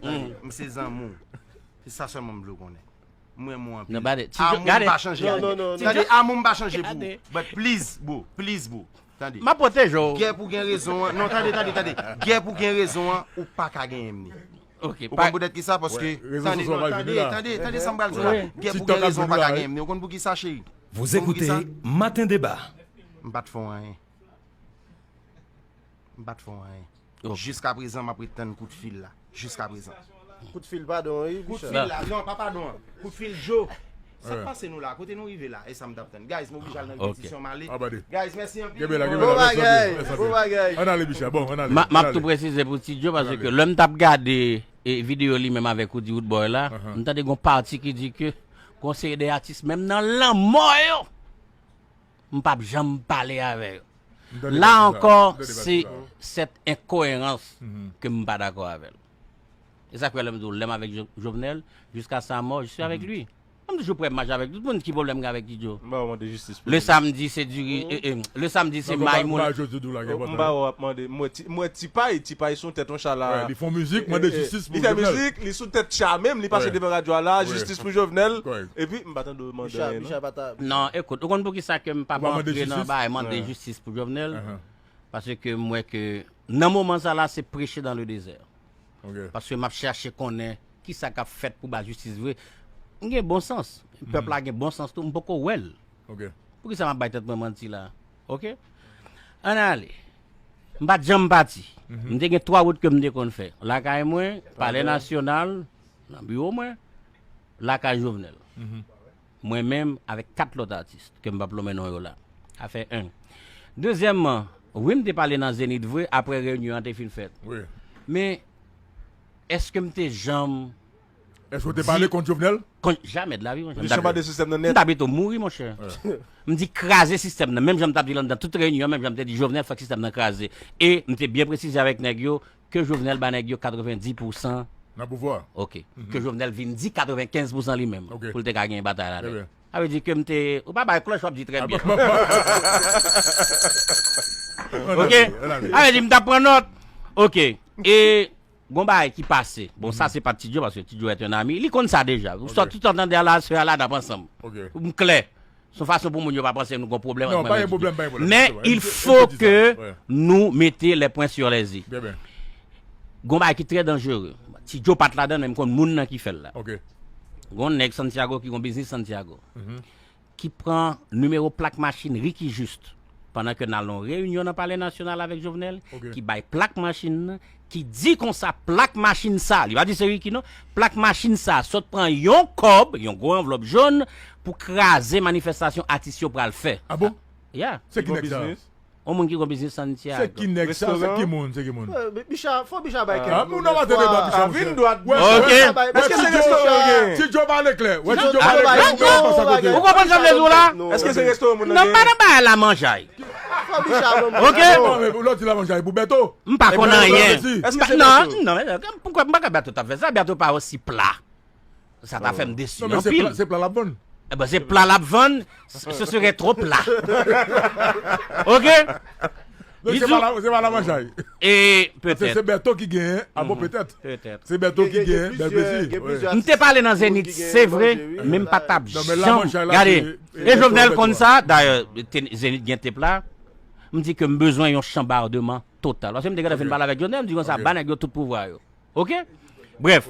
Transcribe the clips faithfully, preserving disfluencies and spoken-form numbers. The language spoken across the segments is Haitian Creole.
M se zanmi w. Se sa sèlman m vle w konnen. M renmen w anpil. Amour m pa chanje pou ou. Tande, amour m pa chanje pou ou. But please, bro, please, bro. Tande. M ap pwoteje w. Gè pou gen rezon an. Non, tande, tande, tande. Gè pou gen rezon an, ou pa ka genyen m ni. Ou konn poutèt ki sa? Paske, tande, non, tande, tande, tande sa m pral di w la. Gè pou gen rezon, ou pa ka genyen m ni. Ou konn pou ki sa, cheri? Vous écoutez Matin Débat. M pa t fè w anyen. M pa t fè w anyen. Jiska prezan, m ap ret tann kout fil la. Jiska prezan. Kout fil padon, wi, Kout fil la. Non, pa padon an. Kout fil Joe. Sa k pase nou la? Kote nou rive la? E sa m t ap tann. Guys, m oblije al nan repetisyon, m ale. Guys, mèsi anpil. Bon bagay, bon bagay. Ann ale, Bicha. Bon, ann ale. M ap tou presize pou Ti Joe, paske lè m t ap gade e videyo li menm avèk Roody Roodboy la, m tande gon pati ki di ke gon seri de atis, menm nan lanmò yo, m p ap janm pale avè yo. La ankò, se sèt enkoyerans ke m pa dakò avè l. E sa k fè lè m di w, lè m avèk Jo- Jovenel, jusqu'à sa mort, je suis avec lui. M toujou prè m mache avèk tout moun. Ki pwoblèm gen avèk Ti Joe? M pa mande jistis pou Jovenel. Le samedi, se diri, e, e, le samedi, se may moun. M pa wè w ap mande. M wè Ti- m wè Ti Pay, Ti Pay sou tèt yon cha la. Li fè mizik, mande jistis pou Jovenel. Li fè mizik, li sou tèt cha menm, li pase devan radyo a la, jistis pou Jovenel. Epi, m pa tande w mande anyen, non. Non, ekout, ou konn poukisa ke m pa antre nan bagay mande jistis pou Jovenel? Paske m wè ke nan moman sa la, se preche dans le désert. Paske m ap chache konnen kisa k ap fèt pou ba jistis vre. M gen bon sans. Pèp la gen bon sans tou, m poko wè l. Poukisa m ap bay tèt mwen manti la? Oke? Ann ale. M pa t janm pati. M te gen twa wout ke m te konn fè. Lakay mwen, Palè Nasyonal, nan biwo mwen, lakay Jovenel. Mwen menm avèk kat lòt atis ke m p ap lonmen non yo la. Sa fè en. Dezyèmman, wi, m te pale nan Zenith vre, apre reyinyon an te fin fèt. Men, èske m te janm Èske w te pale kont Jovenel? Kont, jamè de lavi, monchè. M t ap pito mouri, monchè. M di kraze sistèm nan. Menm jan m t ap di l anndan tout reyinyon, menm jan m te di Jovenel, fòk sistèm nan kraze. E m te byen presize avèk nèg yo, ke Jovenel ba nèg yo katrevenndis pousan. Nan pouvwa. Oke. Ke Jovenel vin di katrevenkenz pousan li menm, pou l te ka genyen batay la avèk. Sa vle di ke m te, ou pa bay klòch, w ap di trè byen. Oke. Sa vle di m t ap pran nòt. Oke. E gon bagay ki pase. Bon, sa se pa Ti Joe, paske Ti Joe est un ami. Li konn sa deja. Ou sòti tout an tande a la, se a la n ap ansanm. M klè. Se yon fason pou moun yo pa panse nou gon pwoblèm ak mwen menm. Men il faut que nous mete les points sur les i. Gon bagay ki trè danjere. Ti Joe pa t ladan l, men m konn moun nan ki fè l la. Gon nèg Santiago ki gon biznis Santiago, ki pran nimewo plak machin Ricky Juste pandan ke n al nan yon reyinyon nan Palè Nasyonal avèk Jovenel, ki bay plak machin nan, ki di konsa plak machin sa, li pa di se Ricky non, plak machin sa sot pran yon kòb, yon gwo anvlòp jòn, pou kraze manifestasyon atis yo pral fè. Ah bon? Yeah. Se ki nèg sa? Yon moun ki gon biznis Santiago. Se ki nèg sa? Se ki moun? Se ki moun? Bicha, fò Bicha bay kèk moun. Ah, moun nan maten devan Bicha, monchè. Vin dwat. Oke. Èske se restoran yo gen? Ti Joe pale klè. Wè, Ti Joe pale klè. Ou konprann sa m vle di w la? Èske se restoran moun nan gen? Non, m pa nan bagay la manjay. Fò Bicha ban m. Oke. Lè w di la manjay pou Bèto. M pa konn anyen. Èske se Bèto? Non, non, men poukwa m pa ka Bèto t ap fè sa? Bèto pa osi pla. Sa ta fè m desi anpil. Non, men se pla l ap vann. Eben, se pla l ap vann, ce serait trop plat. Oke? Non, se pa la manjay. E petèt. Se Bèto ki genyen, a bon, petèt. Se Bèto ki genyen, bèl plezi. M te pale nan Zenith, se vre, men m pa t ap janm gade. E Jovenel konn sa, dayè, Zenith gen tep la. M di ke m bezwen yon chanbardeman total. Paske m te gentan fin pale avèk Jovenel, m di konsa, ba nèg yo tout pouvwa yo. Oke? Brèf.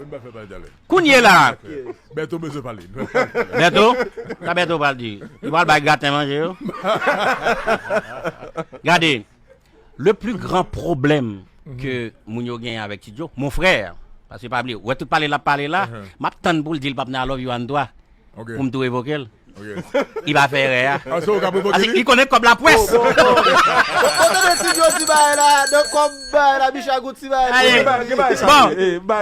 Kounye la. Bèto bezwen pale. Bèto? Sa Bèto pral di? Li pral bay graten manje yo? Gade. Le plus grand problème ke moun yo genyen avèk Ti Joe, mon frère, paske pa bliye, ou wè tout pale l ap pale la, m ap tann pou l di l p ap nan I love you Antoine. Pou m tou revoke l. Li pa fè erè a. Paske li konnen kòb la pwès. Bon, tande Ti Joe ti bagay la, nan kòb bagay la, Bicha gon ti bagay. Bon,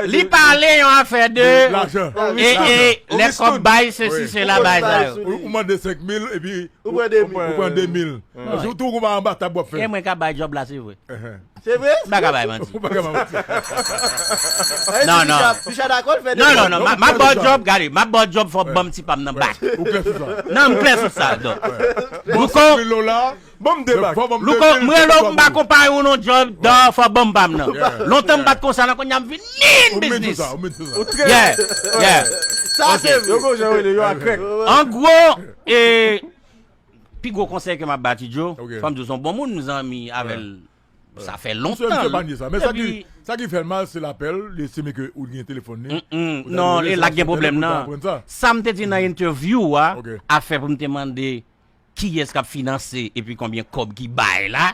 li pale yon afè de e, e, lè kòb bay, sesi, sela, bay sa yo. Ou mande senk mil, epi ou pran de mil. Ou pran de mil. Paske ou tou gon bagay anba tab w ap fè. E mwen ka bay djòb la, se vre. Se vre? M pa ka bay manti. Ou pa ka bay manti. Non, non. Bicha dakò l fè de. Non, non, non. M ap ba w djòb, gade. M ap ba w djòb, fò w ban m ti pa m nan bak. Ou klè sou sa? Non, m klè sou sa. Donk, Louko, Louko, m rele w, m pa konpare w nan djòb, donk, fò w ban m pa m nan. Lontan m pa t konsa, nan kounye a m vin mean business. Yeah, yeah. Sa se vre. An gwo, e, pi gwo konsèy ke m ap ba Ti Djo, fò m di w se yon bon moun, m zanmi avè l. Sa fè lontan. Misye, misye pa nye sa. Men sa ki, sa ki fè l mal, se lapèl. Li estime ke ou gen telefòn li. Non, e la gen pwoblèm nan. Sa m te di nan entèvyou a, afè pou m te mande kiyès k ap finanse epi konbyen kòb ki bay la,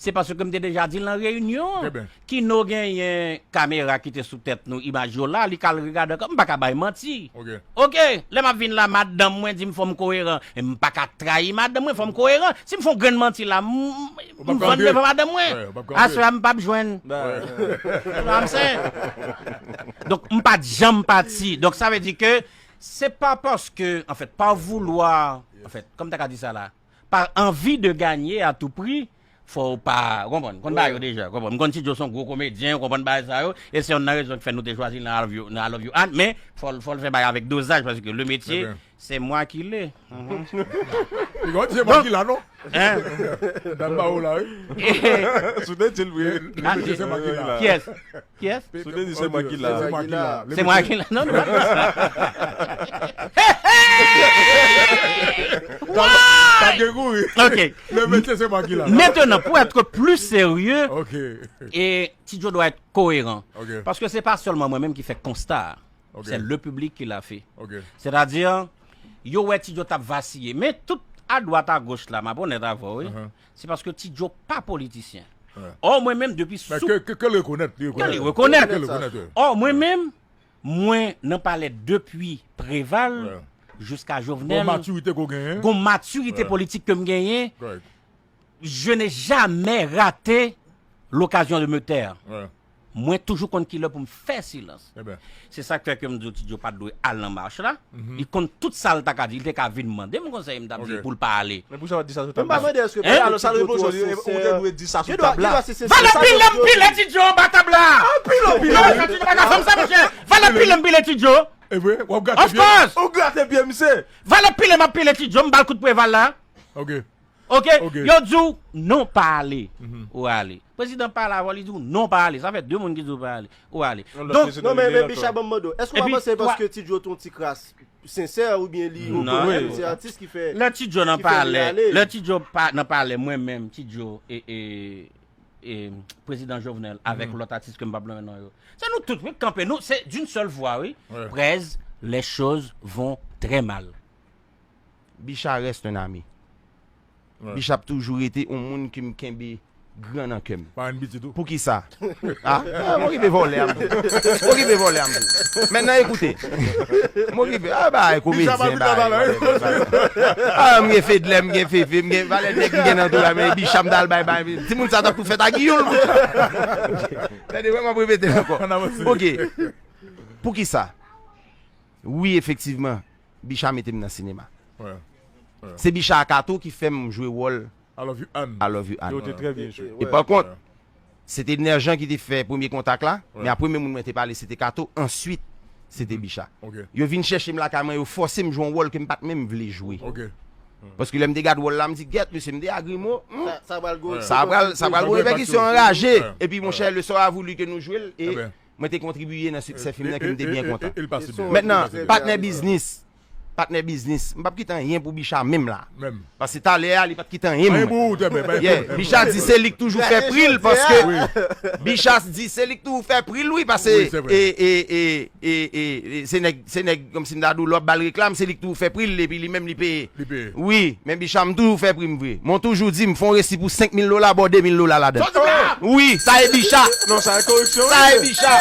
se paske m te deja di l nan reyinyon an. Kino genyen kamera ki te sou tèt nou, imaj yo la, li ka al regade ankò, m pa ka bay manti. Ok, lè m ap vin la, madanm mwen di m fò m koyeran. E m pa ka trayi madanm mwen, fò m koyeran. Si m fè yon grenn manti la, m, m, m vann devan madanm mwen. Aswè a, m p ap jwenn. You know what I'm saying? Donk, m pa t janm pati. Donk, sa vle di ke se pa paske, anfèt, pa voulwa, anfèt, kòm ta ka di sa la, pa anvi de gagner à tout prix, fò w pa, w konprann, konn bagay yo deja, w konprann. M konn Ti Djo se yon gwo komedyen, w konprann bagay sa yo, e se youn nan rezon ki fè nou te chwazi l nan I Love You, nan I Love You Ann, men fò l, fò l fè bagay avèk dozaj, paske le métier, c'est moi qui l'ai. Li konn se mwen ki la, non? Hein? Dat ba ou la, wi. Sou de di l, wi. Le métier, c'est moi qui l'ai. Kiyès? Kiyès? Sou de di se mwen ki la. Se mwen ki la. Se mwen ki la. Non, non. Why? Tap gen kouri. Ok. Le métier, c'est moi qui l'ai. Maintenant, pour être plus sérieux, et Ti Djo doit être cohérent. Ok. Parce que c'est pas seulement moi-même qui fait constat. Ok. C'est le public qui l'a fait. Ok. C'est-à-dire, yo wè Ti Djo t ap vasiye. Men tout a dwat a goch la, m ap onèt avè w, wi. Se paske Ti Djo pa politisyen. Or, mwen menm, depi sou. Ke, ke, ke l rekonèt, li rekonèt. Ke li rekonèt. Ke l rekonèt, wi. Or, mwen menm, mwen nan palè depi Preval jiska Jovenel. Gon matirite ke w genyen. Gon matirite politik ke m genyen. Je n'ai jamais raté l'occasion de me taire. Mwen toujou konn kilè pou m fè silans. Se sa k fè ke m di w Ti Djo pa t dwe al nan mach la. Li konn tout sa l ta ka di. Li te ka vin mande m konsèy, m t ap di l pou l pa ale. Men pou sa w di sa sou tab la? M pa mande èske. Alò, sa l repwoche w, ou te dwe di sa sou tab la. Valè pile m pile Ti Djo anba tab la. Anpil, anpil. Non, sa Ti Djo pa ka fè m sa, monchè. Valè pile m pile Ti Djo. E vre, w ap grate pye. Of course. Ou grate pye misye. Valè pile m ap pile Ti Djo, m ba l kout Preval la. Ok. Ok? Yo di w non pa ale. Ou ale. Prezidan pale avè w, li di w non pa ale. Sa fè de moun ki di w pa ale. Ou ale. Donk, non, men, men Bicha, ban m mande w, èske w pa panse paske Ti Djo te yon ti kras sensè oubyen li rekonèt se atis ki fè, lè Ti Djo nan palè, lè Ti Djo pa nan palè, mwen menm, Ti Djo, e, e, e, Prezidan Jovenel, avèk lòt atis ke m p ap nonmen non yo. Se nou tout, wi, k kanpe. Nou, c'est d'une seule voix, wi. Prez, les choses vont très mal. Bicha reste un ami. Bicha ap toujou rete yon moun ke m kenbe gran nan kè m. Pa enmi pitit ou. Poukisa? Ah, ah, m okipe vòlè a m tou. M okipe vòlè a m tou. Mentnan, ekoute. M okipe. Ah, bay komedyen, bay. Ah, m gen Fedlè, m gen Fefe, m gen valè nèg m gen nan tou la, men Bicha m t al bay, bay. Timoun sa t ap tou fèt ak youl. Tande, wè, m ap repete l ankò. Ok. Poukisa? Wi, efektivman, Bicha mete m nan sinema. Se Bicha a Kato ki fè m jwe wòl I Love You Ann. I Love You Ann. Yo te trè byen jwe. E pa kont, se te Nerjan ki te fè premye kontak la, men a premye moun mwen te pale, se te Kato, answit, se te Bicha. Yo vin chèche m lakay mwen, yo fòse m jwe yon wòl ke m pa t menm vle jwe. Paske lè m te gad wòl la, m di, "Gèt, mesye, m te a grimo, hmm, sa pral, sa pral gon repèkisyon anraje." Epi, monchè, le sort a voulu ke nou jwe l, e mwen te kontribiye nan siksè fim nan ke m te byen kontan. Mentnan, patnè biznis, patnè biznis, m p ap kite anyen pou Bicha menm la. Paske talè a, li pa t kite anyen pou mwen. Yeah, Bicha di se li k toujou fè pri l, paske Bicha di se li k toujou fè pri l, wi, paske e, e, e, e, e, se nèg, se nèg, kòmsi m ta di w, lè w ap ba l reklam, se li k toujou fè pri l, epi li menm li peye. Wi, men Bicha, m toujou fè pri m vre. Mwen toujou di, m fè yon resi pou senk mil dola, ba w de mil dola ladan. Wi, sa e Bicha. Non, sa e koreksyon. Sa e Bicha.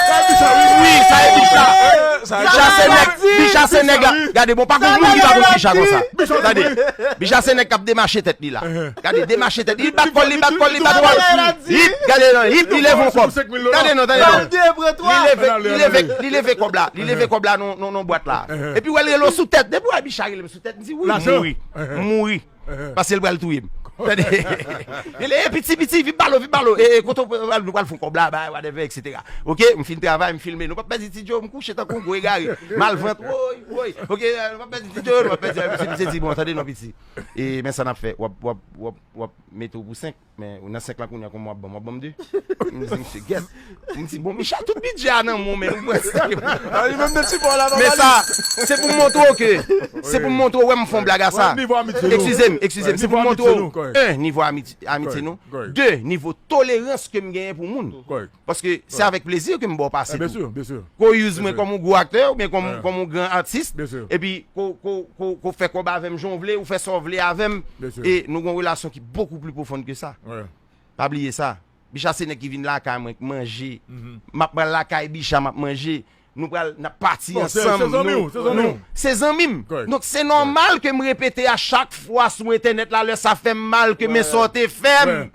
Wi, sa e Bicha. Bicha se nèg, Bicha se nèg la. Gade, bon, pa gon moun ki pa konn Bicha konsa. Gade, Bicha se nèg k ap demache tèt li la. Gade, demache tèt li, li bat kò l, li bat kò l, li bat kò l. Hip, gade non, hip, li leve yon kòb. Gade non, tande non. Li leve, li leve, li leve kòb la. Li leve kòb la non, non, non bwat la. Epi w wè l rele w sou tèt. Depi w wè Bicha rele m sou tèt, m di wi, m mouri. M mouri. Paske l pral touye m. Tande. Li le, "E piti, piti, vin balo, vin balo. E, e, kote w pral, nou pral fè yon kòb la, bay, whatever, et cetera." Ok, m fin travay, m filme. Nou p ap pèdi Ti Djo, m kouche tankou yon gwo egare. Malvant, woy, woy. Ok, nou p ap pèdi Ti Djo, nou p ap pèdi. Misye, misye di, "Bon, tande non, piti. E, men sa n ap fè. W ap, w ap, w ap, w ap mete w pou senk, men nan senk lan kounye a, kòman w ap ban m? W ap ban m de?" M di, "Misye, gèt." M di, "Bon, Michel, tout bidjè a nan men w, men nou pran sa." Ah, li menm nan ti bò la, Men sa, se pou m montre w ke, se pou m montre w, wè, m fè yon blag a sa. Excusez-moi, excusez-moi, se pou m montre w, un, nivo amitye nou, deux, nivo tolerans ke m genyen pou moun. Paske se avèk plezi ke m ba w pase tou. Ko use mwen kòm yon gwo aktè, oubyen kòm, kòm yon gran atis, epi ko, ko, ko, ko fè kòb avè m jan w vle, ou fè sa w vle avè m, e nou gen yon relasyon ki bokou pli pwofon ke sa. Pa bliye sa. Bicha se nèg ki vin lakay mwen, k manje. M ap pral lakay Bicha, m ap manje. Nou pral, n ap pati ansanm. Se zanmi w, se zanmi w. Se zanmi m. Donk, se nòmal ke m repete a chak fwa sou entènèt la, lè sa fè m mal, ke men sa w te fè m.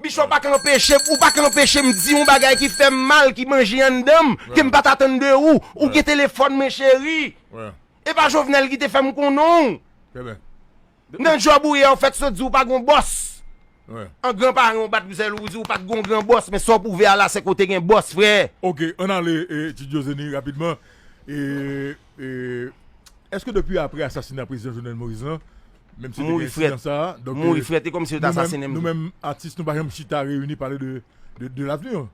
Bicha, w pa ka anpeche, ou pa ka anpeche m di yon bagay ki fè m mal, ki manje anndan m, ke m pa t atann de ou. Ou gen telefòn mwen, cheri. E pa Jovenel ki te fè m konnen w. Nan djòb ou ye a, ou fèk sot di ou pa gon bòs. An gran paran w bat pou sèl ou, ou di ou pa t gon gran bòs, men sa w pwouve a la, se ke w te gen bòs, frè. Ok, ann ale, e, Ti Djo Zeni, rapidman. E, e, èske depi apre asasina prezidan Jovenel Moïse lan, menm si te gen ensidan sa a, donk, mouri, frè, te kòmsi yo t asasinen m tou. Nou menm, atis, nou pa janm chita reyini pale de, de, de lavni, non?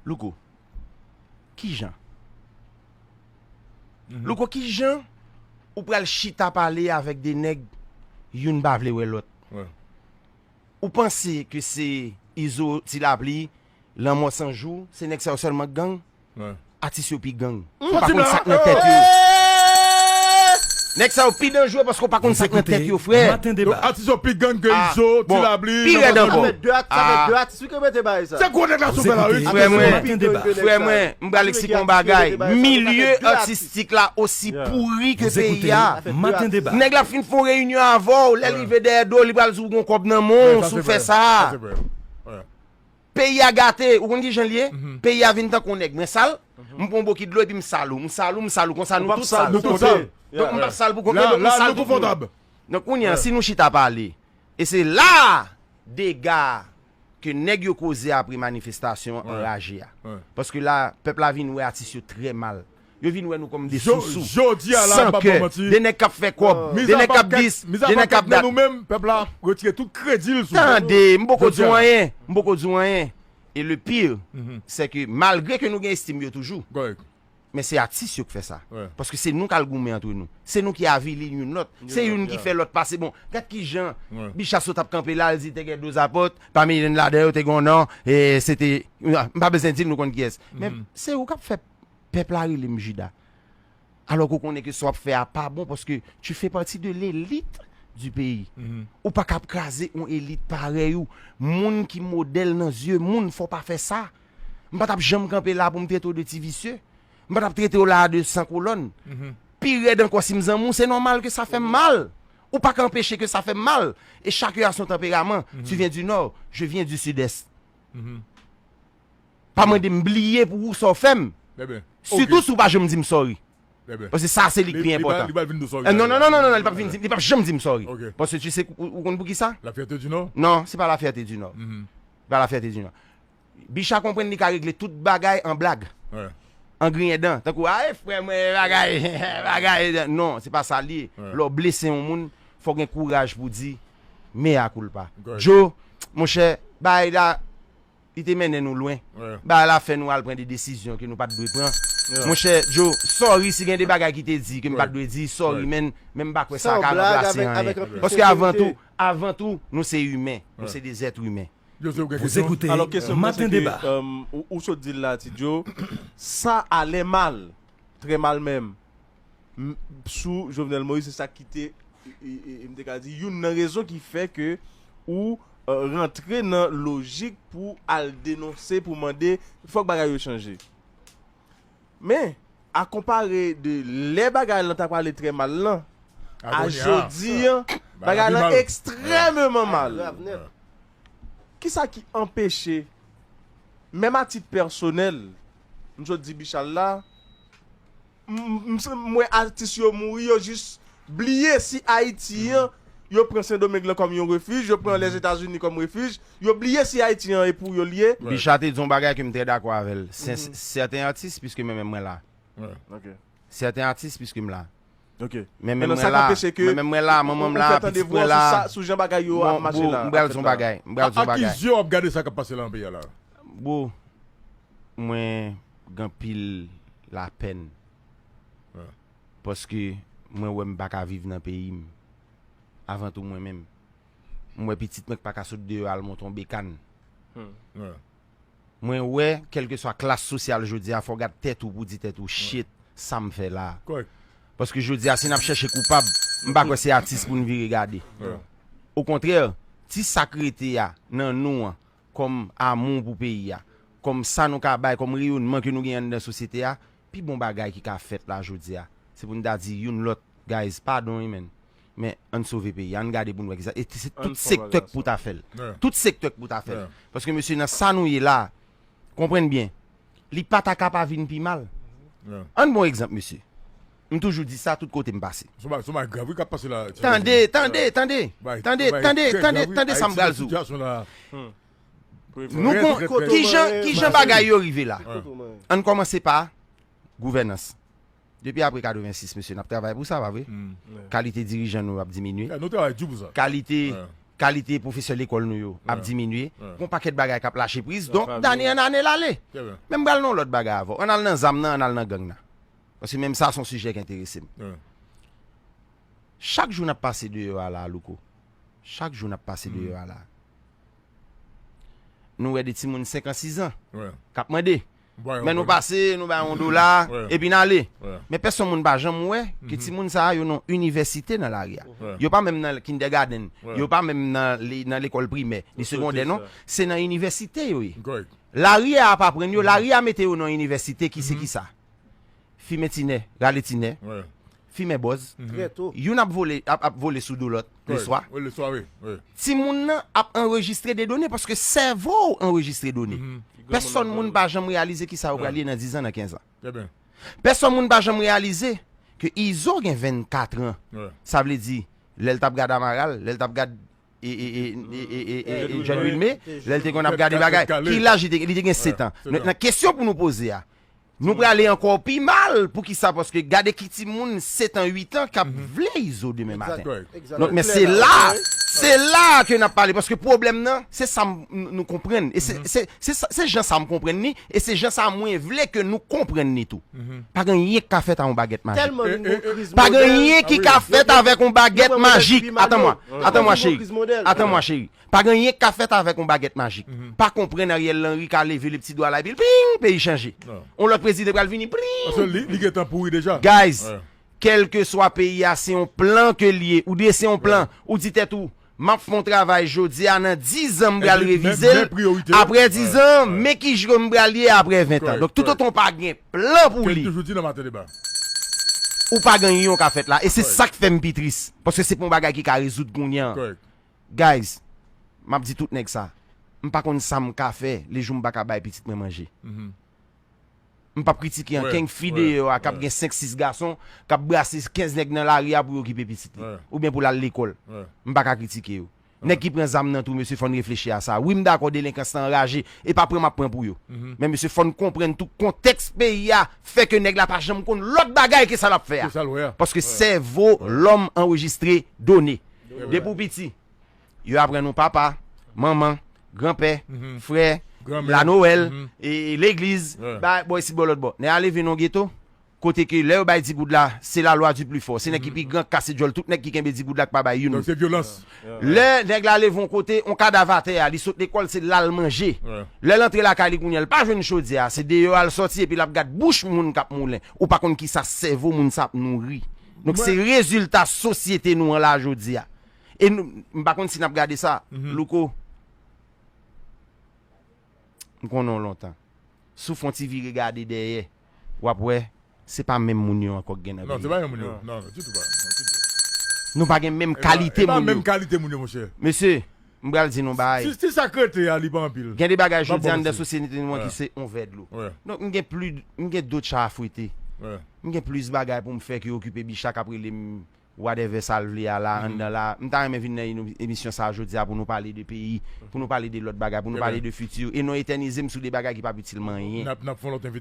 Louko, kijan? Louko, kijan ou pral chita pale avèk de nèg youn pa vle wè lòt? Ou panse ke se Izo, Ti Lapli, Lanmò San Jou, se nèg sa yo sèlman k gang? Atis yo pi gang. Ou pa konn sa k nan tèt yo. Nèg sa yo pi danjere paske w pa konn sa k nan tèt yo, frè. Donk, atis yo pi gang ke Izo, Ti Lapli, pi rèd ankò. Se gwo nèg la sou fè la, wi. Frè mwen, frè mwen, m pral eksplike yon bagay. Milye atistik la osi pouri ke peyi a. Nèg la fin fè yon reyinyon avè w, lè l rive dèyè do, li pral di w gon kòb nan men w si w fè sa. Peyi a gate, ou konn kijan l ye? Peyi a vin tankou yon nèg. Mwen sal, m pran yon bokit dlo epi m sal ou, m sal ou, m sal ou, konsa nou tout sal. Donk m p ap sal pou kont mwen, donk m sal tout moun. Donk kounye a, si nou chita pale, e se la dega ke nèg yo koze apre manifestasyon an anraje a. Paske la, pèp la vin wè atis yo trè mal. Yo vin wè nou kòm de sousou, san kè, de nèg k ap fè kòb, de nèg k ap dis, de nèg k ap dat. Tande, m poko di w anyen, m poko di w anyen. E le pire, se ke malgre ke nou gen estim yo toujou, men se atis yo k fè sa. Paske se nou k al goumen antre nou. Se nou ki avili youn lòt. Se youn ki fè lòt pase. Bon, gad kijan Bicha sot ap kanpe la, l di te gen douz apot, pami youn ladan yo te gen yon non, e se te, m pa bezwen di l, nou konn kiyès. Men se ou k ap fè pèp la rele m Jida. Alò ke w konnen ke sa w ap fè a pa bon, paske tu fais partie de l'élite du pays. Ou pa ka ap kraze yon elit parèy ou. Moun ki modèl nan zye moun, fò w pa fè sa. M pa t ap janm kanpe la pou m trete w de ti visye. M pa t ap trete w la de san kolòn. Pi rèd ankò, si m zanmi w, se nòmal ke sa fè m mal. Ou pa ka anpeche ke sa fè m mal. E chacun a son tempérament. Tu viens du nord, je viens du sud-est. Pa mande m bliye pou ou sa w fè m. Sitou si w pa janm di m sorry. Paske sa se li k pi enpòtan. Non, non, non, non, non, li p ap vin di, li p ap janm di m sorry. Paske tu sais, ou, ou konn poukisa? La fierté du Nord? Non, se pa la fierté du Nord. Se pa la fierté du Nord. Bicha konprann li ka regle tout bagay an blag. An griyen dan. Tankou, "Ay, frè mwen, bagay, bagay." Non, se pa sa l ye. Lè w blese yon moun, fò w gen kouraj pou w di, "Mea culpa." Joe, monchè, bagay la, li te mennen nou lwen. Bagay la fè nou al pran de desizyon ke nou pa t dwe pran. Monchè, Joe, sorry si gen de bagay ki te di ke m pa t dwe di, sorry, men, men m pa kwè sa ka ranplase anyen. Paske avan tou, avan tou, nou se imen. Nou se de zèt imen. Vous écoutez Matin Débat. Ou sot di l la, Ti Joe, sa ale mal, trè mal menm. Sou Jovenel Moïse, se sa ki te, e, e, e, m te ka di, youn nan rezon ki fè ke ou, e, rantre nan lojik pou al denonse, pou mande, fòk bagay yo chanje. Men, a konpare de lè bagay lan ta prale trè mal lan, a jodi an, bagay lan ekstrèmeman mal. Kisa ki anpeche, menm a tit pèsonèl, m sot di Bichal la, m, m, m wè atis yo mouri, yo jis bliye si Ayiti an Yo pran Sendomeng lan kòm yon refij, yo pran Lèzetazini kòm refij, yo bliye si Ayiti an e pou yo l ye. Bicha te di yon bagay ke m trè dakò avè l. Sèten atis, piske mwen menm mwen la. Sèten atis, piske m la. Men menm mwen la, men menm mwen la, pitit mwen la. Sou jan bagay yo ap mache la. M pral di yon bagay, m pral di yon bagay. Ak ki zye w ap gade sa k ap pase la nan peyi a la? Bro, mwen gen anpil lapèn. Paske mwen wè m pa ka viv nan peyi m. Avan tou mwen menm. M wè pitit mwen k pa ka sot deyò al monte yon bekann. Mwen wè, kèlkeswa klas sosyal jodi a, fò w gad tèt ou pou w di tèt ou, shit, sa m fè la a. Paske jodi a, si n ap chèche koupab, m pa kwè se atis pou n vire gade. Okontrè, ti sa k rete a nan nou an, kòm amou pou peyi a, kòm sa nou ka bay, kòm reyonman ke nou gen anndan sosyete a, pi bon bagay ki ka fèt la jodi a, se pou n ta di youn lòt, guys, padon wi menn, men ann sove peyi a, ann gade pou n wè kisa, e se tout sektè k pou ta fè l. Tout sektè k pou ta fè l. Paske mesye, nan sa nou ye la, konprann byen, li pa ta ka pa vin pi mal. Ann ba w egzanp, mesye. M toujou di sa tout kote m pase. Tande, tande, tande, tande, tande, tande, tande sa m pral di w. Nou kon, kijan, kijan bagay yo rive la? Ann kòmanse pa gouvènans. Depi apre katrevensis, mesye, n ap travay pou sa, pa vre? Kalite dirijan nou ap diminye. Kalite, kalite pwofesè lekòl nou yo ap diminye. Gon pakèt bagay k ap lache priz. Donk, dane an ane l ale. Men m pral nan yon lòt bagay avè w. Ann al nan zam nan, ann al nan gang nan. Paske menm sa se yon sijè k enterese m. Chak jou n ap pase deyò a la, Louko. Chak jou n ap pase deyò a la. Nou wè de timoun senk an, sis an k ap mande. Men nou pase, nou bay yon dola, epi n ale. Men pèsonn moun pa janm wè ke timoun sa a, yo nan inivèsite nan lari a. Yo pa menm nan kindergarten, yo pa menm nan, nan lekòl primè, ni segondè, non. Se nan inivèsite yo ye. Lari a ap aprann yo, lari a mete yo nan inivèsite ki se kisa? Fimen tinè, rale tinè, fimen bòz. Youn ap vole, ap, ap vole sou do lòt, leswa. Timoun nan ap anrejistre de done paske sèvo w anrejistre done. Pèsonn moun pa janm reyalize kisa yo pral ye nan diz an, nan kenz an. Pèsonn moun pa janm reyalize ke Izo gen vennkat an. Sa vle di, lè l t ap gad Amaral, lè l t ap gad e, e, e, e, e, e, e John Wilme, lè l te konn ap gade bagay. Ki laj li te, li te gen sèt an. Mentnan, kesyon pou nou poze a, nou prale ankò pi mal. Poukisa? Paske gade ki timoun sèt an, uit an k ap vle Izo demen maten. Donk, men se la, se la ke n ap pale. Paske pwoblèm nan, se sa m, nou konprann. E se, se, se sa, se jan sa m konprann li, e se jan sa mwen vle ke nou konprann li tou. Pa gen anyen k ka fèt a yon bagèt majik. Pa gen anyen ki ka fèt avèk yon bagèt majik. Atann mwa, atann mwa cheri. Atann mwa cheri. Pa gen anyen k ka fèt avèk yon bagèt majik. Pa konprann Ariel Henry ka leve le pti dwa la epi l pling, peyi chanje. Yon lòt prezidan pral vini, pling. Paske li, li gentan pouri deja. Guys, kèlkeswa peyi a, se yon plan ke l ye. Ou drese yon plan, ou di tèt ou, m ap fè yon travay jodi a, nan diz an m pral revize l. Apre diz an, men ki jan m pral ye apre ven an. Donk, toutotan w pa gen plan pou li, ou pa gen anyen w ka fèt la. E se sa k fè m pi tris. Paske se pa yon bagay ki ka rezoud kounye a. Guys, m ap di tout nèg sa. M pa konn sa m ka fè lejou m pa ka bay pitit mwen manje. M p ap kritike ankenn fi deyò a k ap gen senk sis gason, k ap brase kenz nèg nan lari a pou yo okipe pitit li, oubyen pou l al lekòl. M pa ka kritike yo. Nèg ki pran zam nan tou, mesye, fò n reflechi a sa. Wi, m dakò, delenkans lan anraje, e pa pran m ap pran pou yo. Men, mesye, fò n konprann tou kontèks peyi a fè ke nèg la pa janm konn lòt bagay ke sa l ap fè a. Paske sèvo lòm anrejistre done. Depi w piti, yo aprann ou papa, manman, granpè, frè, lanowèl, e, e legliz, ba, bò isit, bò lòt bò. Nèg la leve nan yon geto, kote ke lè yo bay di goud la, se la lwa di pli fò. Se nèg ki pi gran k kase djòl tout nèg ki kenbe di goud la k pa bay youn. Donk se vyolans. Lè nèg la leve yon kote, yon kadav atè a, li sot lekòl, se la l manje. Lè l antre lakay li kounye a, l pa jwenn chodyè a, se deyò a l sòti epi l ap gad bouch moun k ap moulen. Ou pa konn kisa sèvo moun sa ap nouri. Donk se rezilta sosyete nou an la jodi a. E nou, m pa konn si n ap gade sa, Louko. M konnen w lontan. Si w fè yon ti vire gade dèyè, w ap wè, se pa menm moun yo ankò k gen nan peyi a. Non, se pa menm moun yo. Non, non, ditou pa. Non, ditou. Nou pa gen menm kalite moun yo. E pa menm kalite moun yo, monchè. Mesye, m pral di nou bagay. Si, si sa k rete a, li pa anpil. Gen de bagay jodi a anndan sosyete nou an ki se yon vè dlo. Donk, m gen plis, m gen dòt cha a fwete. M gen plis bagay pou m fè ke okipe Bicha k ap rele m whatever sa l vle a la, anndan la. M ta renmen vin nan eno- emisyon sa a jodi a pou nou pale de peyi, pou nou pale de lòt bagay, pou nou pale de fiti, e non etènize m sou de bagay ki p ap itil m anyen.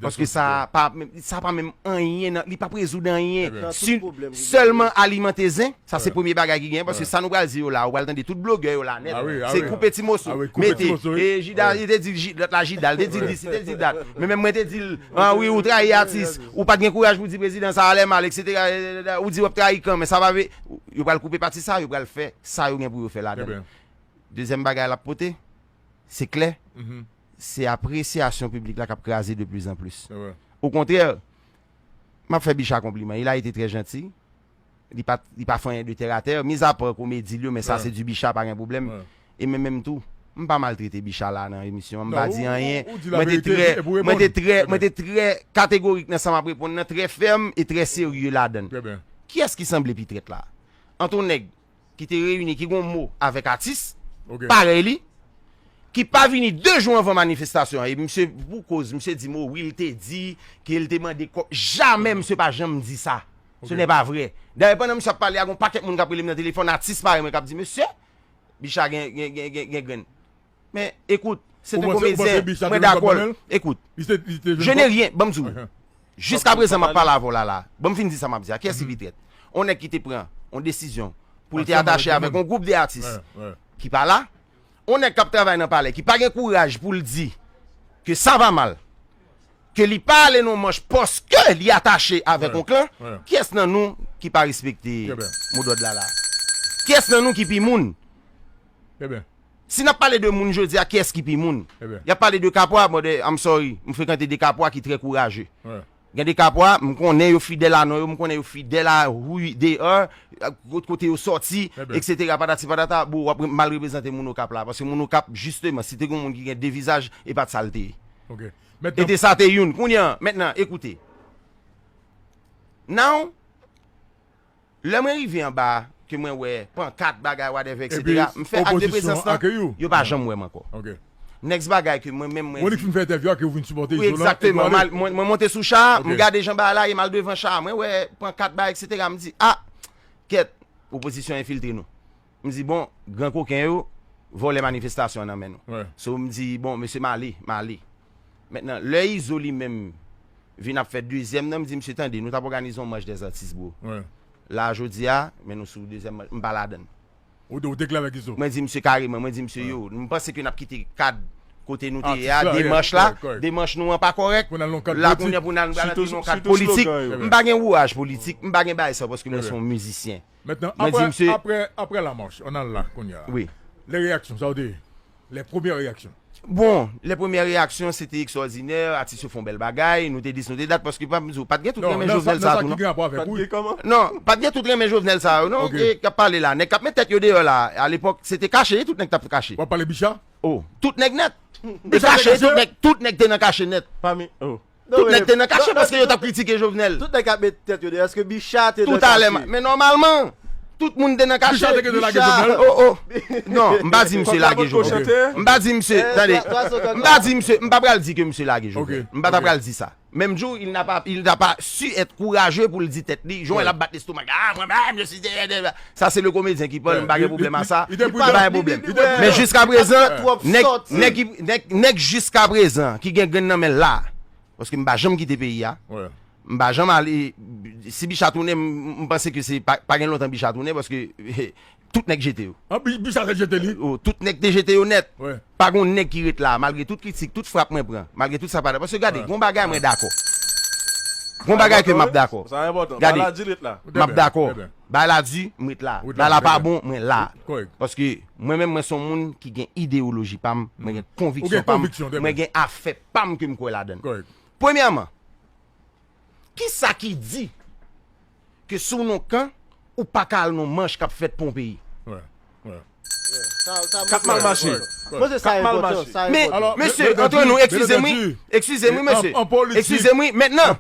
Paske sa pa, sa pa menm anyen, nan- li p ap rezoud anyen. Si sèlman alimante zen, sa se premye bagay ki genyen, paske sa nou pral di yo la, ou pral tande tout blogè yo la nèt. Se koupe ti moso, mete, e Jida, li te di, lòt la Jida, li te di dis, li te di dat. Men menm mwen te di l, ah wi, ou trayi atis, ou pa t gen kouraj pou di prezidan sa a lè mal, et cetera. Ou di w ap trayi kan, men sa pa vle, yo pral koupe pati sa, yo pral fè sa yo gen pou yo fè ladan l. Dezyèm bagay l ap pote, se klè, se apresyasyon piblik la k ap kraze de plis an plis. Okontrè, m ap fè Bicha konpliman, il a été très gentil, li pa, li pa fè anyen de tè a tè, mizapa komedi l yo, men sa se di Bicha, pa gen pwoblèm. E men menm tou, m pa maltrete Bicha la nan emisyon an, m pa di anyen. Mwen te trè, mwen te trè, mwen te trè kategorik nan sa m ap reponn nan, trè fèm e trè serye ladan l. Kiyès ki sanble pi trèt la? Ant yon nèg ki te reyini, ki gon mo avèk atis parèy li, ki pa vini de jou anvan manifestasyon an. E misye, pou koz, misye di mo, wi, l te di ke l te mande kòb. Jamè misye pa janm di sa. Ce n'est pas vrai. Dayè, pandan misye ap pale a, gon pakèt moun k ap rele m nan telefòn, atis parèy mwen k ap di, mesye, Bicha gen, gen, gen, gen, gen grenn. Men, ekout, se te komedyen, mwen dakò. Ekout, je n'ai rien, ban m di w. Jiska prezan, m ap pale avè w la, la. Ban m fin di sa m ap di a. Kiyès ki pi trèt? On nèg ki te pran on desizyon pou l te atache avèk on gwoup de atis ki pa la. On nèg k ap travay nan palè, ki pa gen kouraj pou l di ke sa va mal, ke li pa ale nan manch paske li atache avèk on klan. Kiyès nan nou ki pa respekte modòd la, la? Kiyès nan nou ki pi moun? Si n ap pale de moun jodi a, kiyès ki pi moun? Y ap pale de Kapwa, bon, de, I'm sorry, m frekante de Kapwa ki trè kouraje. Gen de Kapwa, m konnen yo fidèl a non yo, m konnen yo fidèl a who they are, a, kot, kote yo sòti, et cetera, patati patata, bon, w ap re- mal reprezante moun Okap la, paske moun Okap, jisteman, si te gen moun ki gen de vizaj, e pa t sa l te ye. E te sa te youn. Kounye a, mentnan, ekoute. Now, lè mwen rive anba, ke mwen wè pankat, bagay, whatever, et cetera, m fè ak de prezans lan, yo pa janm wè m ankò. Next bagay ke mwen menm mwen di. Wi, egzakteman. Mwen, mwen monte sou cha, m gade jan bagay la ye, m al devan cha, mwen wè pankat, bagay, et cetera, m di, ah, kèt, opozisyon enfiltre nou. M di, bon, gran koken yo, vòlè manifestasyon an nan men nou. So, m di, bon, mesye, m ale, m ale. Mentnan, lè Izo li menm vin ap fè dezyèm nan, m di, mesye, tande, nou t ap òganize yon manch dèzatis, bro. La, jodi a, men nou sou dezyèm manch, m pa ladan l. Ou, ou te klè avèk Izo? Mwen di misye kareman, mwen di misye, yo, m panse ke n ap kite kad kote nou te ye a, demach la, demach nou an pa kòrèk. La, kounye a pou n al, nou pral antre nan kad politik. M pa gen wouraj politik, m pa gen bagay sa, paske mwen se yon mizisyen. Mentnan, apre, apre, apre la marche, on al la, kounye a. Wi. Les réactions, sa w te, les premières réactions. Bon, les premières réactions, se te ekstwòdinè, atis yo fè yon bèl bagay, nou te dis, nou te dat, paske pa, m di w, pa t gen tout renmen Jovenel sa a tou, non. Non, pa t gen tout renmen Jovenel sa yo, non, ki, k ap pale la. Nèg k ap met tèt yo deyò la, alepòk, se te kache, tout nèg t ap kache. W ap pale Bicha? Oh, tout nèg nèt. Te kache, tout nèg, tout nèg te nan kache nèt. Pami, oh. Tout nèg te nan kache paske yo t ap kritike Jovenel. Tout nèg k ap met tèt yo deyò, èske Bicha te nan kache? Toutalèman. Men nòmalman, tout moun te nan kache. Bicha te gentan lage Jovenel? Oh, oh. Non, m pa di misye lage Jovenel. M pa di misye, tande. M pa di misye, m pa pral di ke misye lage Jovenel. M pa ta pral di sa. Menm jou, il n'a pas, il n'a pas su être courageux pou l di tèt li, jan l ap bat lestomak, ah, mwen menm, je suis, sa se le comédien qui parle, m pa gen pwoblèm a sa, m pa gen pwoblèm. Men jiska prezan, nèg, nèg, nèg, nèg jiska prezan ki gen grenn nan men l la, paske m pa janm kite peyi a. M pa janm ale, si Bicha tounen, m, m panse ke se pa, pa gen lontan Bicha tounen, paske tout nèg jete yo. An, Bi-, Bicha te jete li? Oh, tout nèg te jete yo nèt. Pa gon nèg ki ret la, malgre tout kritik, tout frap mwen pran, malgre tout sa pa dakò. Paske gade, gon bagay mwen dakò. Gon bagay ke m ap dakò. Gade, m ap dakò. Bagay la di, m ret la. Bagay la pa bon, mwen la. Paske mwen menm, mwen se yon moun ki gen ideyoloji pa m, mwen gen konviksyon pa m, mwen gen afè pa m ke m kwè ladan l. Premyèman, kisa ki di ke sou non kan, ou pa ka al nan manch k ap fèt pou yon peyi? K ap mal mache. K ap mal mache. Men, mesye, antre nou, eskize m wi, eskize m wi, mesye, eskize m wi, mentnan,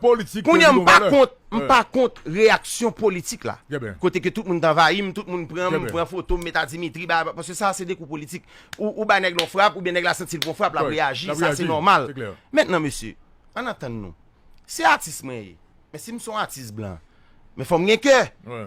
kounye a m pa kont, m pa kont reyaksyon politik la. Kote ke tout moun t anvayi m, tout moun pran m, pran foto m, met a Dimitri, ba, paske sa se de kou politik. Ou, ou bay nèg la yon frap, oubyen nèg la santi l pran yon frap, l ap reyaji, sa se nòmal. Mentnan, mesye, ann antann nou. Se atis mwen ye. Men si m se yon atis blan, men fò m gen kè. Wi.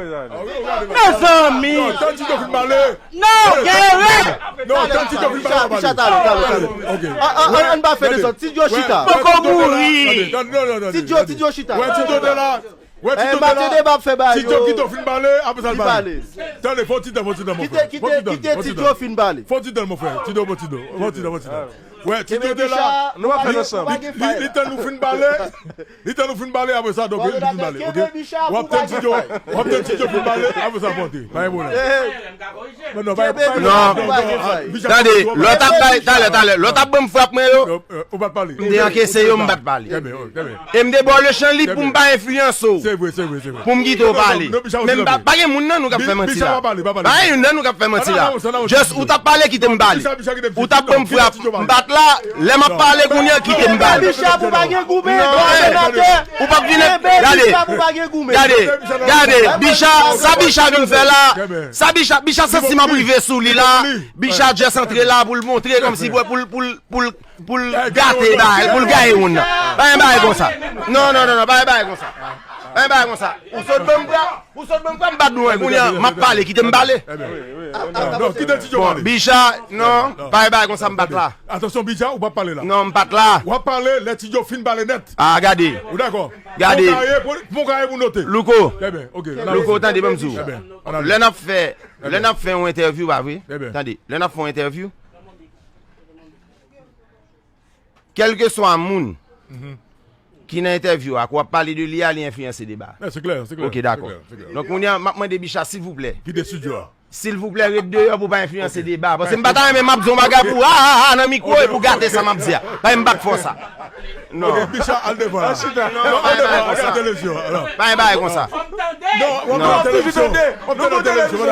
Mezanmi. Non, tann Ti Djo fin pale. Non, gen règ. Non, tann Ti Djo fin pale, w ap pale. Bicha, talè, talè, talè. Ok. Ann pa fè dezòd. Ti Djo chita. Poko mouri. Ti Djo, Ti Djo chita. Wè, Ti Djo te la. Wè, Ti Djo te la. Ti Djo kite w fin pale, apre sa l pale. Tande, fò ti tan, fò ti tan, mon frè. Kite, kite, kite Ti Djo fin pale. Fò ti tan, mon frè. Ti Djo, fò ti tan. Fò ti tan, fò ti tan. Wè, Ti Djo te la. Nou pa fè ansanm. Li, li, li tann nou fin pale. Li tann nou fin pale, apre sa, donk, li fin pale, ok? W ap tann Ti Djo, w ap tann Ti Djo fin pale, apre sa, w ap monte. Pa gen pwoblèm. Non, non, pa gen pwoblèm. Non. Tande, lè w t ap bay, talè, talè, lè w t ap ban m frap mwen yo, ou pa t pale. M te ankese yo, m pa t pale. E m te ba w lechann lib pou m pa enfliyanse w. Se vre, se vre, se vre. Pou m kite w pale. Men m pa, pa gen moun nan nou k ap fè manti la. Pa gen youn nan nou k ap fè manti la. Just ou t ap pale, kite m pale. Ou t ap ban m frap, m pa t la. Lè m ap pale kounye a, kite m pale. Bicha pou pa gen goumen. Non, eh, ou p ap vin ap, gade, gade, gade, Bicha, sa Bicha vin fè la, sa Bicha, Bicha santi m ap rive sou li la, Bicha just antre la pou l montre kòmsi pou, pou, pou, pou, pou l gate bagay, pou l gaye moun nan. Pa gen bagay konsa. Non, non, non, non, pa gen bagay konsa. Pa gen bagay konsa. Ou sot ban m frap, ou sot ban m frap, m bat nou, kounye a, m ap pale, kite m pale. Bon, Bicha, non, pa gen bagay konsa, m pa t la. Atansyon, Bicha, ou p ap pale la. Non, m pa t la. W ap pale lè Ti Djo fin pale nèt. Ah, gade. Ou dakò? Gade. Fon kaye pou, fon kaye pou note. Louko. Trè byen, ok. Louko, tande, ban m di w. Trè byen. Lè n ap fè, lè n ap fè yon entèvyou, pa vre? Tande, lè n ap fè yon entèvyou, kèlkeswa moun ki nan entèvyou a, k w ap pale de li a, li enfliyanse deba. Se klè, se klè. Ok, dakò. Donk, kounye a, m ap mande Bicha, silvouplè. Kite estidyo a. Silvouplè, ret deyò pou w pa enfliyanse deba. Paske m pa ta renmen m ap di yon bagay pou a, a, a, nan mikwo epi w gate sa m ap di a. Pa m pa t fè w sa. Non. Ok, Bicha, al devan la. Non, al devan, al gade televizyon. Pa gen bagay konsa. Non, w ap gade televizyon. W ap gade televizyon.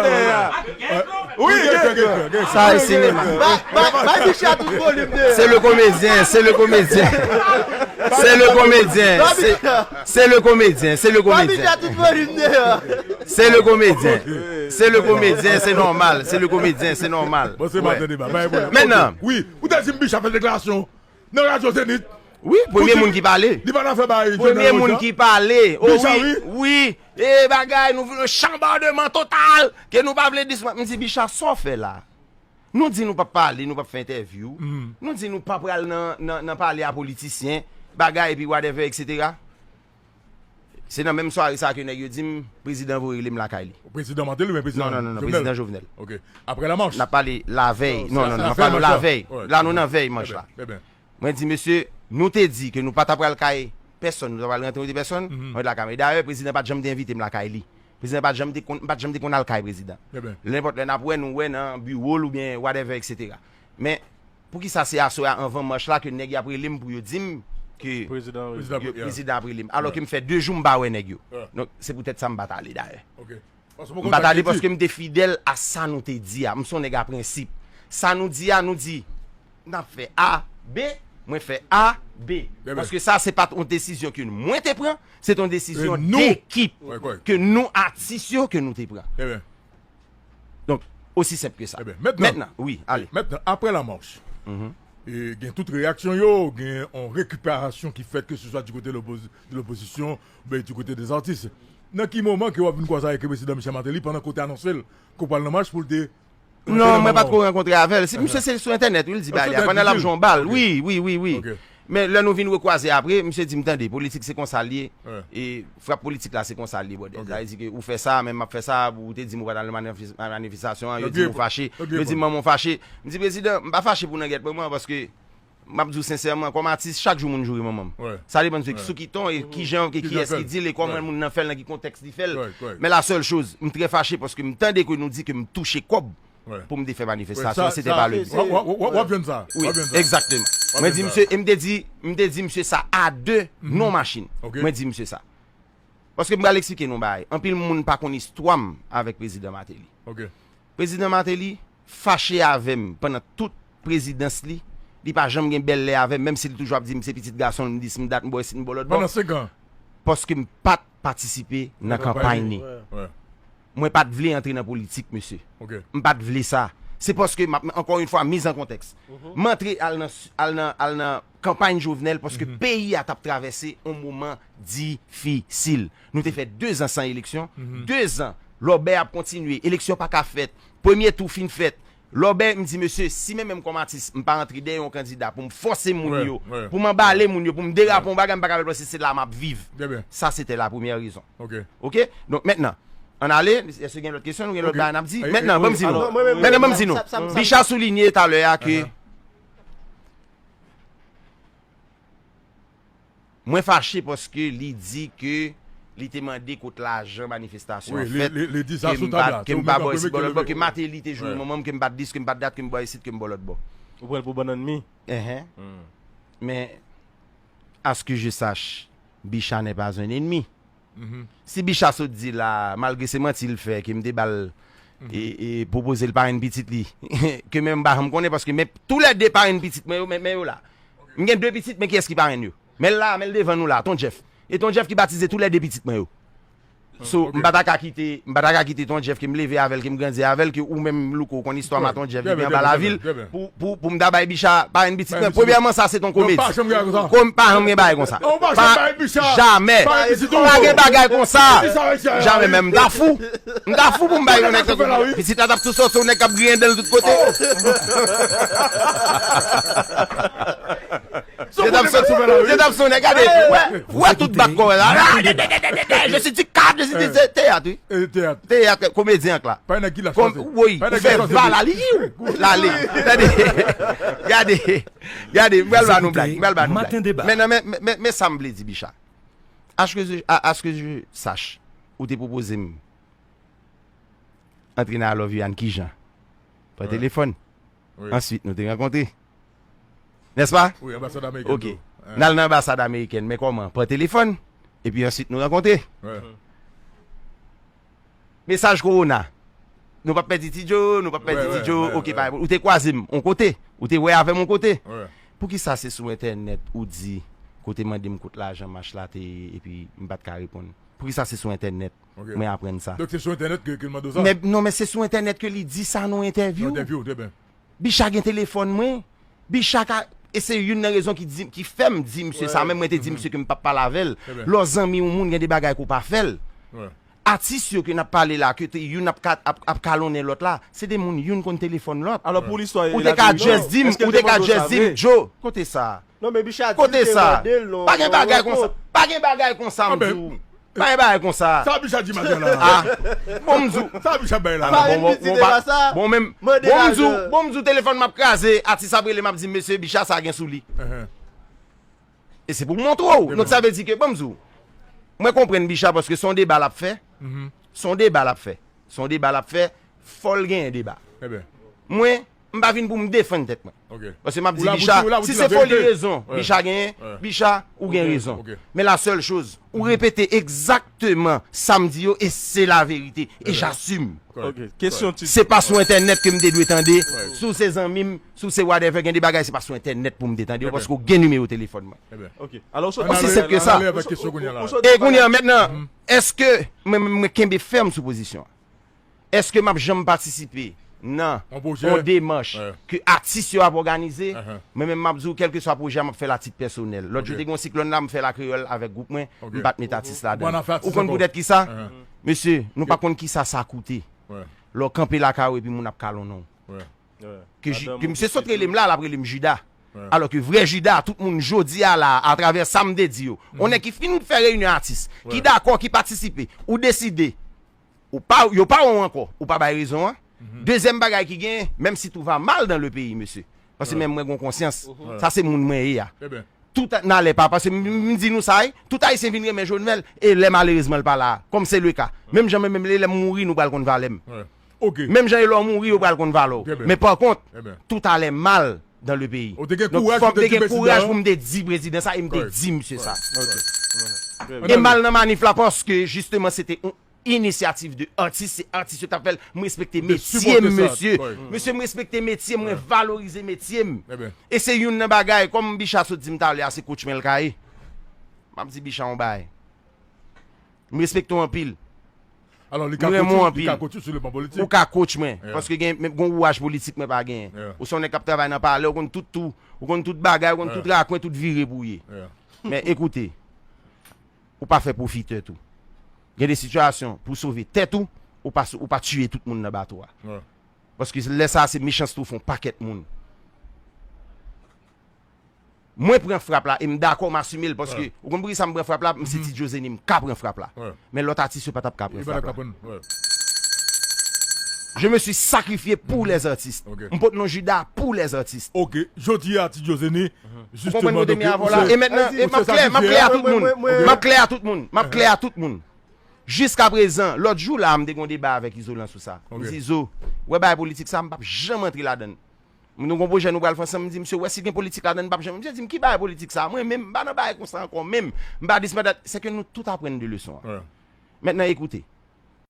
Wi, gen, gen, gen. Sa e sinema. Ba, ba, ba Bicha tout volim deyò. C'est le comédien, c'est le comédien. C'est le comédien. C'est, c'est le comédien, c'est le comédien. Ba Bicha tout volim deyò. C'est le comédien. C'est le comédien, c'est normal. C'est le comédien, c'est normal. Bon, se maten deba, pa gen pwoblèm. Mentnan. Wi, ou te di m Bicha fè deklarasyon nan radyo Zenith. Wi, premye moun ki pale. Li pa nan fè bay. Premye moun ki pale. O wi, wi. E bagay, nou vin yon chanbòdman total. Ke nou pa vle dis-, m di, Bicha, sa w fè la? Nou di nou p ap pale, nou p ap fè entèvyou. Nou di nou pa pral nan, nan, nan pale a politisyen, bagay, epi whatever, et cetera. Se nan menm sware sa ke nèg yo di m, prezidan voye rele m lakay li. Prezidan Martelly oubyen prezidan Jovenel? Non, non, non, non, prezidan Jovenel. Ok. Apre la mach? N ap pale lavèy. Non, non, non, n ap pale lavèy. La, nou nan vèy mach la. Mwen di, mesye, nou te di ke nou pa ta pral kay pèsonn, nou ta pral rantre kote pèsonn, mwen lakay mwen. Dayè, prezidan pa t janm te envite m lakay li. Prezidan pa t janm te konn, m pa t janm te konn al kay prezidan. Lè nenpòt lè n ap wè, nou wè nan biwo l oubyen whatever, et cetera. Men, poukisa se aswè a anvan mach la ke nèg y ap rele m pou yo di m ke prezidan ap rele m? Alò ke m fè de jou m pa wè nèg yo. Donk, se poutèt sa m pa t ale dayè. M pa t ale paske m te fidèl a sa nou te di a. M se yon nèg a prensip. Sa nou di a, nou di, n ap fè A, B, mwen fè A, B. Paske sa, se pa t yon desizyon ke mwen te pran, se t yon desizyon dekip ke nou atis yo ke nou te pran. Donk, osi senp ke sa. Mentnan, wi, ale. Mentnan, apre la mach, E gen tout reyaksyon yo, gen yon rekiperasyon ki fèt, ke se swa di kote lopoz- de lopozisyon, oubyen di kote dè zatis. Nan ki moman ke w ap vin kwaze avèk prezidan Michel Martelly pandan ke w te anonse l ke w pral nan mach pou l te rantre Non, nan mwen pa manman w? T ko rankontre avè l. Si misye se sou entènèt, wi, l di bagay la. Pandan l ap jwe yon bal, wi, wi, wi, wi. Ok. Men lè nou vin rekwaze apre, misye di m, tande, politik se konsa l ye. E frap politik la se konsa l ye, brother. Sa vle di ke ou fè sa, men m ap fè sa, ou te di m ou pa t al nan manifestasyon an, yo di m ou fache. Yo di m manman w fache. M di, prezidan, m pa fache pou nan gèt manman, paske m ap di w sensèman, kòm atis, chak jou moun joure manman m. Sa depann sou ki ton e ki jan, ki kiyès ki di l e kòman moun nan fè l, nan ki kontèks li fè l. Men la sèl choz, m trè fache paske m tande ke nou di ke m touche kòb pou m te fè manifestasyon, se te pa le bi. W ap jwenn sa. Wi, egzakteman. Mwen di misye, e m te di, m te di misye sa a de, non machin. Mwen di misye sa. Paske m pral eksplike nou bagay. Anpil moun pa konn istwa m avèk prezidan Martelly. Prezidan Martelly fache avè m pandan tout prezidans li. Li pa janm gen bèl lè avè m, menm si li toujou ap di m se pitit gason l, m di si m dat m bò isit m bò lòt bò. Pandan senk an. Paske m pa t patisipe nan kanpay li. Mwen pa t vle antre nan politik, mesye. M pa t vle sa. Se paske, m ap, ankò yon fwa, miz an kontèks. M antre al nan, al nan, al nan kanpay Jovenel paske peyi a t ap travèse yon moman difisil. Nou te fè dezan san eleksyon. Dezan, lòbèy ap kontinye. Eleksyon pa ka fèt. Premye tou fin fèt. Lòbèy, m di, mesye, si men menm kòm atis, m pa antre dèyè yon kandida pou m fòse moun yo, pou m anbale moun yo, pou m derape yon bagay, m pa ka fè l paske se la m ap viv. Sa se te la premyè rezon. Ok? Donk, mentnan, ann ale, èske gen lòt kesyon, nou gen lòt bagay n ap di? Mentnan, ban m di nou. Mentnan, ban m di nou. Bicha soulinye talè a ke Mwen fache paske li di ke li te mande kot lajan manifestasyon an fèt, ke m pa, ke m pa bò isit bò lòt bò, ke Martelly te joure manman m, ke m pa t di s, ke m pa t dat, ke m bò isit, ke m bò lòt bò. Ou pran l pou bann annmi? Enhen. Men, à ce que je sache, Bicha n'est pas un ennemi. Si Bicha sot di la, malgre se manti l fè, ke m te ba l, e, e pwopoze l parenn pitit li, ke menm m pa janm konnen, paske men toulède parenn pitit mwen yo, men, men yo la. M gen de pitit, men kiyès ki parenn yo? Men l la, men l devan nou la, Ton Jeff. E Ton Jeff ki batize toulède pitit mwen yo. So, m pa ta ka kite, m pa ta ka kite Ton Jeff ke m leve avè l, ke m grandi avè l, ke ou menm, Louko, ou konn istwa m a Ton Jeff depi anba lavil, pou, pou, pou m ta bay Bicha parenn pitit mwen. Premyèman, sa se t on komedi. Ko m pa janm gen bagay konsa. Pa, jamè. Pa gen bagay konsa. Jamè menm. M ta fou. M ta fou pou m bay yon nèg tankou pitit la t ap tou sòti yon nèg k ap griyen dan l tout kote. Se t ap sou, se t ap sou nèg, gade, wè, wè tout bak kò la. Je suis du cap, je suis du, se teyat, wi. Teyat, komedyen an k la. Woy, ou fè va la, li, iw, la, li. Gade, gade, gade, m pral ba nou blag, m pral ba nou blag. Men, men, men, men sa m vle di, Bicha. À ce que je, à, à ce que je sache, ou te pwopoze m antre nan I Love You Ann kijan? Pa telefòn. Answit, nou te rankontre. Nèspa? Wi, anbasad amerikèn tou. N al nan anbasad amerikèn, men kòman? Pa telefòn. Epi answit, nou rankontre. Mesaj kowona. Nou p ap pèdi Ti Djo, nou p ap pèdi Ti Djo. Ok, pa, ou te kwaze m yon kote. Ou te wè avè m yon kote. Poukisa se sou entènèt ou di, kote mande m kot lajan mach la te ye, epi m pa t ka reponn? Poukisa se sou entènèt mwen aprann sa? Donk se sou entènèt ke, ke l mande w sa? Men, non, men se sou entènèt ke li di sa nan yon entèvyou. Entèvyou, trè byen. Bicha gen telefòn mwen. Bicha ka, e se youn nan rezon ki di, ki fè m di misye sa, menm mwen te di misye ke m p ap pale avè l. Lè w zanmi yon moun, gen de bagay ke w pa fè l. Atis yo ke n ap pale la, ke te, youn ap ka, ap, ap kalonnen lòt la, se de moun youn konn telefòn lòt. Alò, pou listwa, ou te ka just di m, ou te ka just di m, Djo, kote sa? Non, men Bicha di l te mande l non. Pa gen bagay konsa. Pa gen bagay konsa, m di w. Pa gen bagay konsa. Sa Bicha di maten la? Ah, bon, m di w. Sa Bicha bay la? Bon, bon, bon, bon, bon, men, bon, m di w, bon, m di w, telefòn m ap kraze, atis ap rele m ap di m, mesye, Bicha sa gen sou li. E se pou m montre w. Donk, sa vle di ke, bon, m di w, mwen konprann Bicha paske se yon deba l ap fè. Se yon deba l ap fè. Se yon deba l ap fè. Fò l genyen deba. Mwen, m pa vin pou m defann tèt mwen. Paske m ap di Bicha, si se foli rezon Bicha genyen, Bicha, ou gen rezon. Men la sèl choz, ou repete egzakteman sa m di yo, e se laverite. E j'assume. Se pa sou entènèt ke m te dwe tande. Si w se zanmi m, si w se whatever, gen de bagay, se pa sou entènèt pou m te tande yo, paske w gen nimewo telefòn mwen. Osi senp ke sa. E kounye a, mentnan, èske mwen, mwen, mwen kenbe fèm sou pozisyon an? Èske m ap janm patisipe nan yon demach ke atis yo ap òganize, mwen menm m ap di w, kèlkeswa pwojè a, m ap fè l a tit pèsonèl. Lòt jou, te gen yon siklòn la, m fè la kreyòl avèk gwoup mwen, m pa t met atis ladan l. Ou konn poutèt kisa? Mesye, nou pa konn kisa sa koute. Lè w kanpe lakay ou epi moun ap kalonnan w. Ke, ke misye sot rele m la, l ap rele m Jida. Alò ke vrè Jida, tout moun jodi a la, atravè sa m te di yo, yon nèg ki fin fè reyinyon atis, ki dakò, ki patisipe, ou deside, ou pa, yo pa wè w ankò, ou pa bay rezon an. Dezyèm bagay ki genyen, menm si tout va mal dans le pays, mesye. Paske menm mwen gon konsyans. Sa se moun mwen ye a. Tout a- n'allait pas, paske m, m di nou sa, wi, tout Ayisyen vin renmen Jovenel, e lè malerezman l pa la, kòm se le ka. Menm jan mwen menm, lè m mouri, nou pral konn valè m. Menm jan e lè w mouri, yo pral konn valè w. Men pa kont, tout allait mal dans le pays. Donk, fòk te gen kouraj pou m te di prezidan sa, e m te di misye sa. E mal nan manif la, paske, jisteman, se te yon inisyativ de atis, se atis yo t ap fè l. M respekte metye m, mesye. Mesye, m respekte metye m, mwen valorize metye m. E se youn nan bagay, kòm Bicha sot di m talè a, se coach mwen l ka ye. M ap di Bicha yon bagay. M respekte w anpil. M renmen w anpil. Ou ka coach mwen, paske gen, men gon wouraj politik mwen pa genyen. Ou se yon nèg k ap travay nan palè, ou konn tout tou, ou konn tout bagay, ou konn tout rakwen, tout vire pou w ye. Men ekoute, ou pa fè pwofitè tou. Gen de sitiyasyon pou sove tèt ou, ou pa, ou pa tiye tout moun nan bato a. Paske lè sa a, se mechanste ou fè yon pakèt moun. Mwen pran frap la e m dakò, m asime l, paske ou konn poukisa m pran frap la, m se Ti Jozeni, m ka pran frap la. Men lòt atis yo pa t ap ka pran frap la. Je me suis sacrifié pour les artistes. M pot non Jida pou les artistes. Ok, jodi a, Ti Jozeni, ou konprann kote m ye avè w la? E mentnan, m ap klè, m ap klè a tout moun. M ap klè a tout moun. M ap klè a tout moun. Jiska prezan, lòt jou la, m te gon deba avèk Izolan sou sa. M di, Izo, wè bagay politik sa, m p ap janm antre ladan l. Nou gon pwojè nou pral fè ansanm, m di, misye, wè si gen politik ladan l, m p ap janm. Misye di m, ki bagay politik sa? Mwen menm, m pa nan bagay konsa ankò menm. M pa dis madat, se ke nou tout aprann de leson an. Mentnan, ekoute.